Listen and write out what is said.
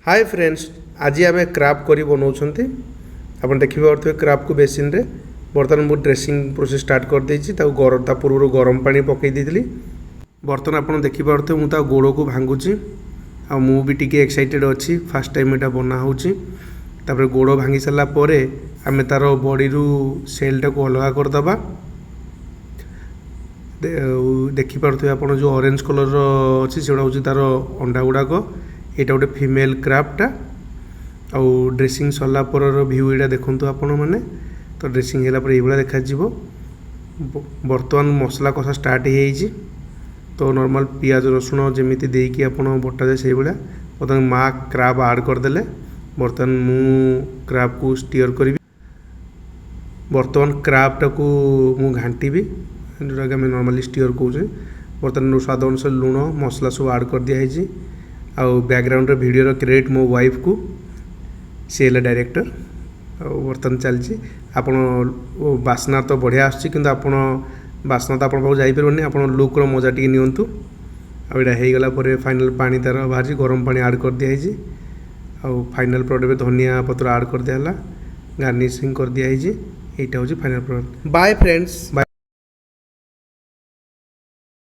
ହାଏ friends, ଆଜି ଆମେ crab କରି ବନାଉଛନ୍ତି। ଆପଣ ଦେଖିପାରୁଥିବେ କ୍ରାବ୍କୁ ବେସିନ୍ରେ। ବର୍ତ୍ତମାନ ମୁଁ ଡ୍ରେସିଂ ପ୍ରୋସେସ୍ ଷ୍ଟାର୍ଟ କରିଦେଇଛି। ତାକୁ ଗରମ, ତା ପୂର୍ବରୁ ଗରମ ପାଣି ପକାଇ ଦେଇଥିଲି। ବର୍ତ୍ତମାନ ଆପଣ ଦେଖିପାରୁଥିବେ, ମୁଁ ତା ଗୋଡ଼କୁ ଭାଙ୍ଗୁଛି ଆଉ ମୁଁ ବି ଟିକେ ଏକ୍ସାଇଟେଡ଼୍ ଅଛି। ଫାର୍ଷ୍ଟ ଟାଇମ୍ ଏଇଟା ବନା ହେଉଛି। ତାପରେ ଗୋଡ଼ ଭାଙ୍ଗି ସାରିଲା ପରେ ଆମେ ତା'ର ବଡ଼ିରୁ ସେଲ୍ଟାକୁ ଅଲଗା କରିଦେବା। ଦେଖିପାରୁଥିବେ ଆପଣ, ଯେଉଁ ଅରେଞ୍ଜ କଲର୍ର ଅଛି, ସେଗୁଡ଼ା ହେଉଛି ତା'ର ଅଣ୍ଡା ଗୁଡ଼ାକ। ଏଇଟା ଗୋଟେ ଫିମେଲ୍ କ୍ରାବ୍ଟା। ଆଉ ଡ୍ରେସିଂ ସରିଲା ପରର ଭ୍ୟୁ ଏଇଟା ଦେଖନ୍ତୁ ଆପଣମାନେ। ତ ଡ୍ରେସିଂ ହେଲା ପରେ ଏଇଭଳିଆ ଦେଖାଯିବ। ବର୍ତ୍ତମାନ ମସଲା କଷା ଷ୍ଟାର୍ଟ ହେଇଯାଇଛି। ତ ନର୍ମାଲ୍ ପିଆଜ, ରସୁଣ ଯେମିତି ଦେଇକି ଆପଣ ବଟାଯାଏ, ସେଇଭଳିଆ। ବର୍ତ୍ତମାନ ମା କ୍ରାବ୍ ଆଡ଼୍ କରିଦେଲେ। ବର୍ତ୍ତମାନ ମୁଁ କ୍ରାବ୍କୁ ଷ୍ଟିଅର୍ କରିବି। ବର୍ତ୍ତମାନ କ୍ରାବ୍ଟାକୁ ମୁଁ ଘାଣ୍ଟିବି, ଯେଉଁଟାକି ଆମେ ନର୍ମାଲି ଷ୍ଟିଅର୍ କହୁଛେ। ବର୍ତ୍ତମାନ ସ୍ୱାଦ ଅନୁସାରେ ଲୁଣ, ମସଲା ସବୁ ଆଡ଼୍ କରିଦିଆହେଇଛି। ଆଉ ବ୍ୟାକଗ୍ରାଉଣ୍ଡର ଭିଡ଼ିଓର କ୍ରେଡ଼ିଟ୍ ମୋ ୱାଇଫ୍କୁ, ସିଏ ହେଲେ ଡାଇରେକ୍ଟର। ଆଉ ବର୍ତ୍ତମାନ ଚାଲିଛି। ଆପଣ ବାସ୍ନା ତ ବଢ଼ିଆ ଆସୁଛି, କିନ୍ତୁ ଆପଣ ବାସ୍ନା ତ ଆପଣଙ୍କ ପାଖକୁ ଯାଇପାରିବନି। ଆପଣ ଲୁକ୍ର ମଜା ଟିକେ ନିଅନ୍ତୁ। ଆଉ ଏଇଟା ହେଇଗଲା ପରେ ଫାଇନାଲ୍ ପାଣି ତା'ର ବାହାରିଛି, ଗରମ ପାଣି ଆଡ଼୍ କରିଦିଆହେଇଛି। ଆଉ ଫାଇନାଲ୍ ପ୍ରଡ଼କ୍ଟ ଏବେ ଧନିଆ ପତ୍ର ଆଡ଼୍ କରିଦିଆହେଲା, ଗାର୍ନିସିଂ କରିଦିଆହେଇଛି। ଏଇଟା ହେଉଛି final product. Bye friends, bye.